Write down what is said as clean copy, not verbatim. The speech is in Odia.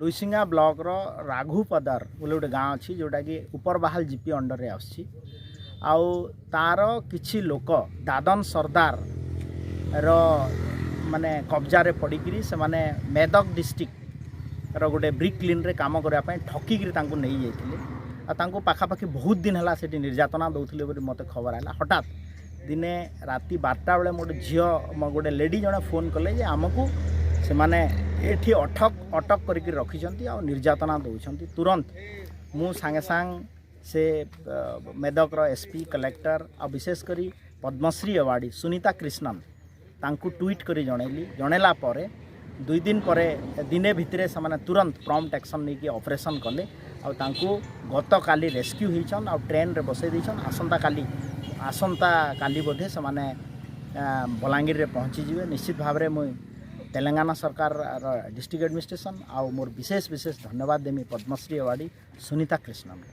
ଲୁଇସିଙ୍ଗା ବ୍ଲକର ରାଘୁପଦର ବୋଲି ଗୋଟେ ଗାଁ ଅଛି, ଯେଉଁଟାକି ଉପରବାହାଲ ଜିପି ଅଣ୍ଡରରେ ଆସୁଛି। ଆଉ ତାର କିଛି ଲୋକ ଦାଦନ ସର୍ଦ୍ଦାରର ମାନେ କବ୍ଜାରେ ପଡ଼ିକିରି ସେମାନେ ମେଦକ ଡିଷ୍ଟ୍ରିକ୍ଟର ଗୋଟେ ବ୍ରିକ୍ କ୍ଲିନ୍ରେ କାମ କରିବା ପାଇଁ ଠକିକିରି ତାଙ୍କୁ ନେଇଯାଇଥିଲେ। ଆଉ ତାଙ୍କୁ ପାଖାପାଖି ବହୁତ ଦିନ ହେଲା ସେଠି ନିର୍ଯାତନା ଦେଉଥିଲେ ବୋଲି ମୋତେ ଖବର ହେଲା। ହଠାତ୍ ଦିନେ ରାତି 12ଟା ବେଳେ ମୋ ଗୋଟେ ଝିଅ, ମୋ ଗୋଟେ ଲେଡ଼ି ଜଣେ ଫୋନ୍ କଲେ ଯେ ଆମକୁ ସେମାନେ ଏଠି ଅଟକ କରିକି ରଖିଛନ୍ତି ଆଉ ନିର୍ଯାତନା ଦେଉଛନ୍ତି। ତୁରନ୍ତ ମୁଁ ସାଙ୍ଗେ ସାଙ୍ଗେ ସେ ମେଦକର ଏସ୍ ପି, କଲେକ୍ଟର ଆଉ ବିଶେଷ କରି ପଦ୍ମଶ୍ରୀ ଆୱାର୍ଡ଼ି ସୁନୀତା କ୍ରିଷ୍ଣନ, ତାଙ୍କୁ ଟ୍ୱିଟ୍ କରି ଜଣେଇଲି। ଜଣେଇଲା ପରେ 2 ଦିନ ପରେ, ଦିନେ ଭିତରେ ସେମାନେ ତୁରନ୍ତ ପ୍ରମ୍ପ୍ଟ ଆକ୍ସନ୍ ନେଇକି ଅପରେସନ୍ କଲେ ଆଉ ତାଙ୍କୁ ଗତକାଲି ରେସ୍କ୍ୟୁ ହେଇଛନ୍ ଆଉ ଟ୍ରେନ୍ରେ ବସେଇ ଦେଇଛନ୍। ଆସନ୍ତାକାଲି ବୋଧେ ସେମାନେ ବଲାଙ୍ଗୀରରେ ପହଞ୍ଚିଯିବେ। ନିଶ୍ଚିତ ଭାବରେ ମୁଇଁ ତେଲେଙ୍ଗାନା ସରକାରର ଡିଷ୍ଟ୍ରିକ୍ଟ ଆଡ଼ମିନିଷ୍ଟ୍ରେସନ୍ ଆଉ ମୋର ବିଶେଷ ବିଶେଷ ଧନ୍ୟବାଦ ଦେମି ପଦ୍ମଶ୍ରୀ ଆୱାର୍ଡ଼ି ସୁନୀତା କୃଷ୍ଣନଙ୍କୁ।